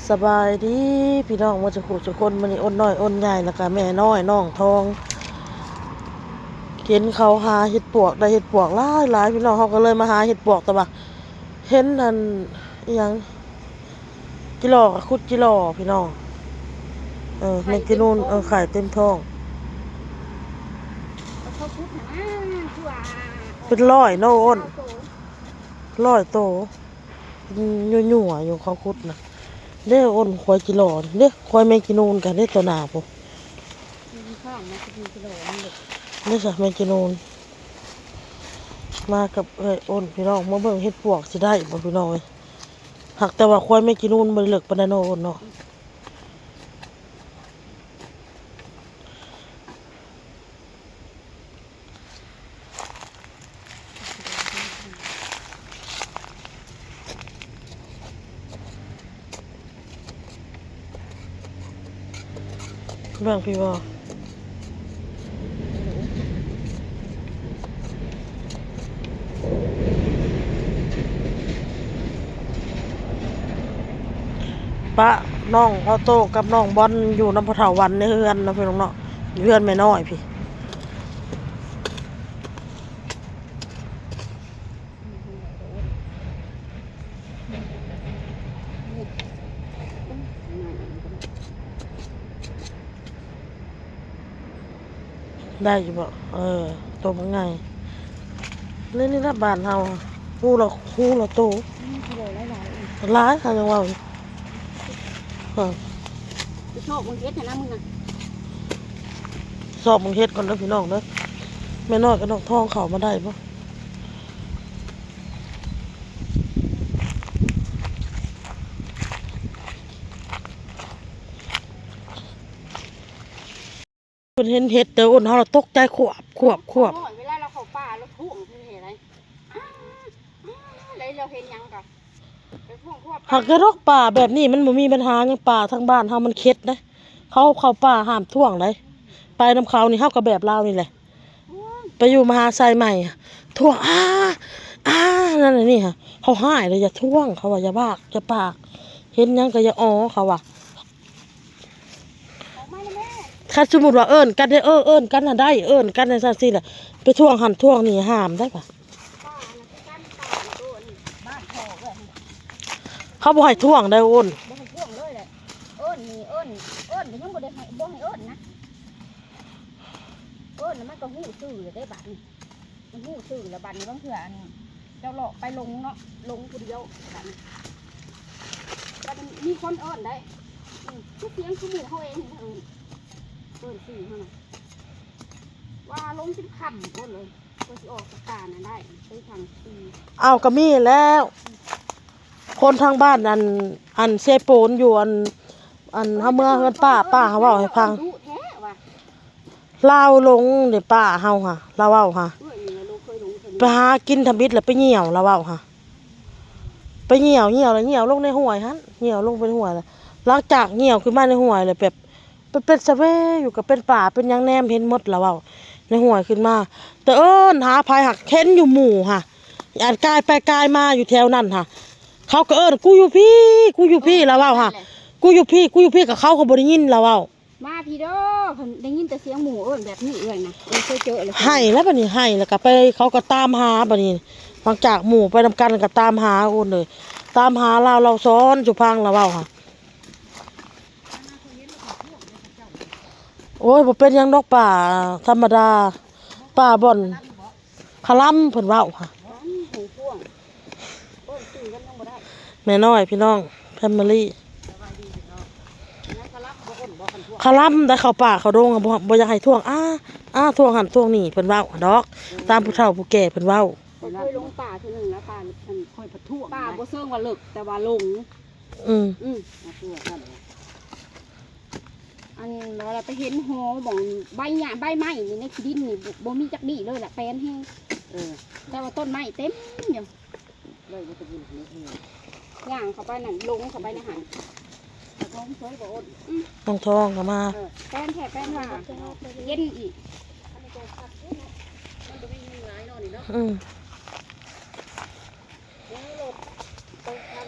ສະບາຍດີພີ່ນ້ອງໝົດສູ່ຜູ້ສູ່ຄົນ, ມື້ນີ້ອ້ນນ້ອຍອ້ນໃຫຍ່ ແລ້ວກະແມ່ນ້ອຍນ້ອງທອງ ເຫັນເຂົາຫາເຫັດປວກ ໄດ້ເຫັດປວກຫຼາຍໆ ພີ່ນ້ອງ. ເຮົາກໍເລີຍມາຫາເຫັດປວກ ແຕ່ວ່າເຫັນອັນ ອີ່ຫຍັງ ຈີຫຼໍ່ ກໍຂຸດຈີຫຼໍ່ພີ່ນ້ອງ. ເອີ ແມງຈີນູນ ເອີ ໄຂ່ເຕັມທ້ອງ ເປັນຮ້ອຍເນາະອ້ນ ຮ້ອຍໂຕ ຍົວໆ ຢູ່ເຂົາຂຸດນະ. ເດ້ອ້ນ ຄວາຍຈີຫຼໍ່ເດ້ ຄວາຍແມງຈີນູນກະເດ້ ຕໍ່ໜ້າພຸ້ນ ເດ້ຊະ ແມງຈີນູນ. ມາກັບເອື້ອຍອ້ນພີ່ນ້ອງ ມາເບິ່ງເຫັດປວກຊິໄດ້ບໍ່ພີ່ນ້ອງເອີຍ. ຫາກແຕ່ວ່າຄວາຍແມງຈີນູນບໍ່ໄດ້ເລິກປານໃດເນາະອ້ນເນາະ. ເບິ່ງພີ້ບໍ່ ປະນ້ອງອໍໂຕ້ກັບນ້ອງບອນຢູ່ນຳພໍ່ເຖົ້າວັນໃນເຮືອນເນາະພີ່ນ້ອງເນາະ, ຢູ່ເຮືອນແມ່ນ້ອຍພີ້. ໄດ້ຢູ່ບໍ່? ເອີ ໂຕບັກໃຫຍ່ ນີ້ ນີ້ລະບ້ານເຮົາ ຮູ້ລະ ຮູ້ລະໂຕ ອືມ ກິໂລຫຼາຍໆ ຫຼາຍ ເຮົາຍັງເວົ້າຢູ່. ເອີ ໄປຊອກເບິ່ງເຫັດຫັ້ນນະ ມຶງນະ ຊອກເບິ່ງເຫັດກ່ອນເດີພີ່ນ້ອງເດີ. ແມ່ນ້ອຍກັບນ້ອງທອງເຂົ້າມາໄດ້ບໍ່? ເພິ່ນເຫັນເຫັດເດີ ອ້ນເຮົາລະຕົກໃຈຂວບ ຂວບ ຂວບ. ເວລາລາວເຂົ້າປ່າລາວທ້ວງເພິ່ນເຫັນໄດ໋ ລາວເຫັນຫຍັງກະ ຫາກກະດອກ ປ່າແບບນີ້ມັນບໍ່ມີບັນຫາຫຍັງ, ປ່າທາງບ້ານເຮົາມັນເຂັດເດ້. ເຂົາເຂົ້າປ່າຫ້າມທ້ວງໃດ໋. ໄປນຳເຂົານີ້ເຮົາກໍແບບລາວນີ້ແຫຼະ. ໄປຢູ່ມະຫາໄຊໃໝ່ ທ້ວງ ອາ ອາ ນັ້ນອັນນີ້ ເຮົາຮ້າຍເລີຍ ຢ່າທ້ວງ ເຂົາວ່າ ຢ່າບາກ ຢ່າປາກ ເຫັນຫຍັງກໍຢ່າອໍ ເຂົາວ່າ. ຄັນສົມມຸດວ່າເອີ້ນກັນເດ້ ເອີ ເອີ້ນກັນຫັ້ນໄດ້ ເອີ້ນກັນຈັ່ງຊັ້ນຊີ້ແຫຼະ. ໄປທ້ວງຫັ້ນທ້ວງນີ້ຫ້າມໄດ້ປະ. ເຂົາບໍ່ໃຫ້ທ້ວງໄດ້ ໂອ້ນ ບໍ່ໃຫ້ທ້ວງເລີຍແຫຼະ. ເອີ້ນນີ້ເອີ້ນ ເອີ້ນກໍຍັງບໍ່ໄດ້ໃຫ້ ບໍ່ໃຫ້ເອີ້ນນະ. ເອີ້ນແລ້ວມັນກໍຮູ້ຊື່ແລ້ວເດ້ບາດນີ້ ມັນຮູ້ຊື່ແລ້ວບາດນີ້. ບາງເທື່ອອັນເຈົ້າເລາະໄປຫຼົງເນາະ ຫຼົງຜູ້ດຽວບາດນີ້ ບາດນີ້ມີຄົນເອີ້ນໄດ໋. ອືມ ຄືສຽງຄືໝູ່ເຮົາເອງ ເອີ້ນ ເອີ້ນຊື່ເຮົານະ ວ່າຫຼົງຈົນຄ່ຳພຸ້ນເລີຍ. ເອົາ ກໍມີແລ້ວ ຄົນທາງບ້ານ ອັນ ອັນເຊໂປນຢູ່ ອັນ ອັນເຮົາເມືອເຮືອນປ້າ ປ້າເຮົາເວົ້າໃຫ້ຟັງ. ລາວຫຼົງເດ້ ປ້າເຮົາຫະ ລາວເວົ້າຫະ ໄປຫາກິນທຳອິດແລ້ວໄປຍ່ຽວ ລາວເວົ້າຫະ ໄປຍ່ຽວ ຍ່ຽວແລ້ວຍ່ຽວລົງໃນຫ້ວຍຫັ້ນ ຍ່ຽວລົງໄປໃນຫ້ວຍ. ຫຼັງຈາກຍ່ຽວຂຶ້ນມາໃນຫ້ວຍແລ້ວແບບ ໄປເປັນສະເຫວຢູ່ ກໍເປັນປ່າເປັນຫຍັງແນມເຫັນໝົດ ລາວເວົ້າໃນຫ້ວຍຂຶ້ນມາ. ແຕ່ເອີ້ນຫາໃຜຫາກເຫັນຢູ່ໝູ່ຫະ ອັນກາຍໄປກາຍມາຢູ່ແຖວນັ້ນຫະ ເຂົາກໍເອີ້ນ ກູຢູ່ພີ້ ກູຢູ່ພີ້ ລາວເວົ້າຫະ ກູຢູ່ພີ້ ກູຢູ່ພີ້ ກໍເຂົາກໍບໍ່ໄດ້ຍິນ ລາວເວົ້າ. ມາພີ້ເດີ ເພິ່ນໄດ້ຍິນແຕ່ສຽງໝູ່ເອີ້ນແບບນີ້ເອື້ອຍນະ ເອີ ເຄີຍເຈີແລ້ວ. ໄຫ້ແລ້ວບາດນີ້ ໄຫ້ແລ້ວກໍໄປ ເຂົາກໍຕາມຫາບາດນີ້. ຫຼັງຈາກໝູ່ໄປນຳກັນກໍຕາມຫາໂອນເລີຍ ຕາມຫາລາວ ລາວສອນສຸພັງ ລາວເວົ້າຫະ. ໂອ້ຍ ບໍ່ເປັນຫຍັງດອກ ປ່າທຳມະດາ ປ່າບ່ອນຄະລຳເພິ່ນເວົ້າຫະ. ແມ່ນ້ອຍພີ່ນ້ອງ ແຟມິລີ ຄະລຳໄດ້ ເຂົ້າປ່າເຂົ້າດົງ ບໍ່ ບໍ່ຢາກໃຫ້ທ້ວງ ອາ ອາ ທ້ວງຫັ້ນທ້ວງນີ້ ເພິ່ນເວົ້າດອກ ຕາມຜູ້ເຖົ້າຜູ້ແກ່ເພິ່ນເວົ້າ. ຂ້ອຍລົງປ່າເທື່ອໜຶ່ງແລ້ວ ປ່າ ຂ້ອຍພັດທ້ວງ ປ່າບໍ່ເຊີງວ່າເລິກ ແຕ່ວ່າຫຼົງ. ອືມ ອືມ ອັນວ່າໄປເຫັນຫໍ່ບ່ອນໃບຫຍ້າ ໃບໄມ້ນີ້ ໃນຂີ້ດິນນີ້ ບໍ່ ບໍ່ມີຈັກດີ້ເລີຍລະ ແປນແຮງ. ເອີ ແຕ່ວ່າຕົ້ນໄມ້ເຕັມຢູ່ ຍ່າງເຂົ້າໄປນັ້ນ ຫຼົງເຂົ້າໄປໃນຫັ້ນ ອືມ ນ້ອງທອງກໍມາ ເອີ ແປນແທ້ແປນວ່າ ເຢັນອີກ ມັນບໍ່ມີຍຸງຫຼາຍເນາະນີ້ເນາະ. ອືມ.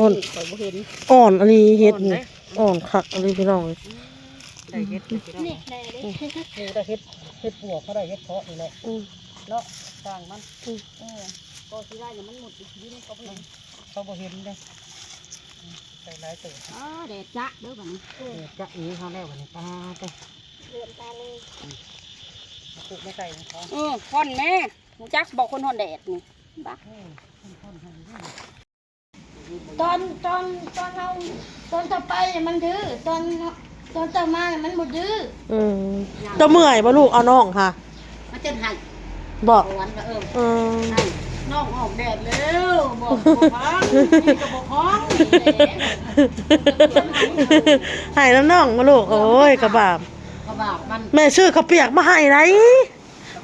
ອ່ອນ ຂ້ອຍບໍ່ເຫັນ ອ່ອນອີ່ຫຼີເຫັດນີ້ ອ່ອນເດ້ ອ່ອນຄັກອີ່ຫຼີພີ່ນ້ອງເອີຍ ໄດ້ເຫັດແລ້ວພີ່ນ້ອງ ນີ້ໄດ້ເດ້ ນີ້ໄດ້ເຫັດ ເຫັດປວກ ເຂົາໄດ້ເຫັດເຜາະນີ້ແຫຼະ ອືມ ເນາະ ຊ່າງມັນ ອືມ ເອີ ກໍຊິໄດ້ແລ້ວ ມັນໝົດຢູ່ນີ້ ເຂົາບໍ່ເຫັນ ເຂົາບໍ່ເຫັນເດ້ ໄດ້ຫຼາຍເຕີບ ອໍ ແດດຈະເດີບັດນີ້ ເອີ ຈະເອເຮົາແລ້ວບັດນີ້ ປາເຕີ ເດືອນຕາເລີຍ ອືມ ເອົາປູກມາໃສ່ຂອງ ເອີ ຄວັນແມ້ ຮູ້ຈັກບໍ່ຄົນຮ້ອນແດດນີ້ ບ້າ ເອີ ຄົນຮ້ອນແດດ ຕອນ ຕອນ ຕອນເຮົາ ຕອນເຈົ້າໄປມັນດື້ ຕອນ ຕອນເຈົ້າມາມັນບໍ່ດື້ ອືມ ເຈົ້າເມື່ອຍບໍ່ລູກ ເອົານ້ອງຫາ ມັນຈົນໄຫ້ ບໍ່ ເອີ ອືມ ໄຫ້ນ້ອງອອກແດດແລ້ວ ບໍ່ ບໍ່ຟັງ ນີ້ກໍບໍ່ຟັງ ໄຫ້ນຳນ້ອງບໍ່ລູກ ໂອ້ຍ ກະບາບ ກະບາບມັນ ແມ່ຊື້ເຂົ້າປຽກມາໃຫ້ໄດ໋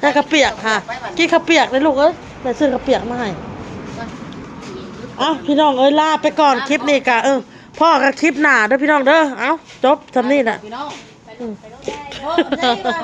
ໄດ້ເຂົ້າປຽກຫາ ກິນເຂົ້າປຽກເດີລູກເອີຍ ແມ່ຊື້ເຂົ້າປຽກມາໃຫ້ ເອົ້າ ພີ່ນ້ອງເອີຍ ລາໄປກ່ອນ ຄລິບນີ້ກະ ເອີ ພໍ້ກັນຄລິບໜ້າເດີພີ່ນ້ອງເດີ ເອົ້າ ຈົບຊ່ຳນີ້ແຫຼະ ພີ່ນ້ອງ ອືມ ໂອ້ ໄດ້ວ່າ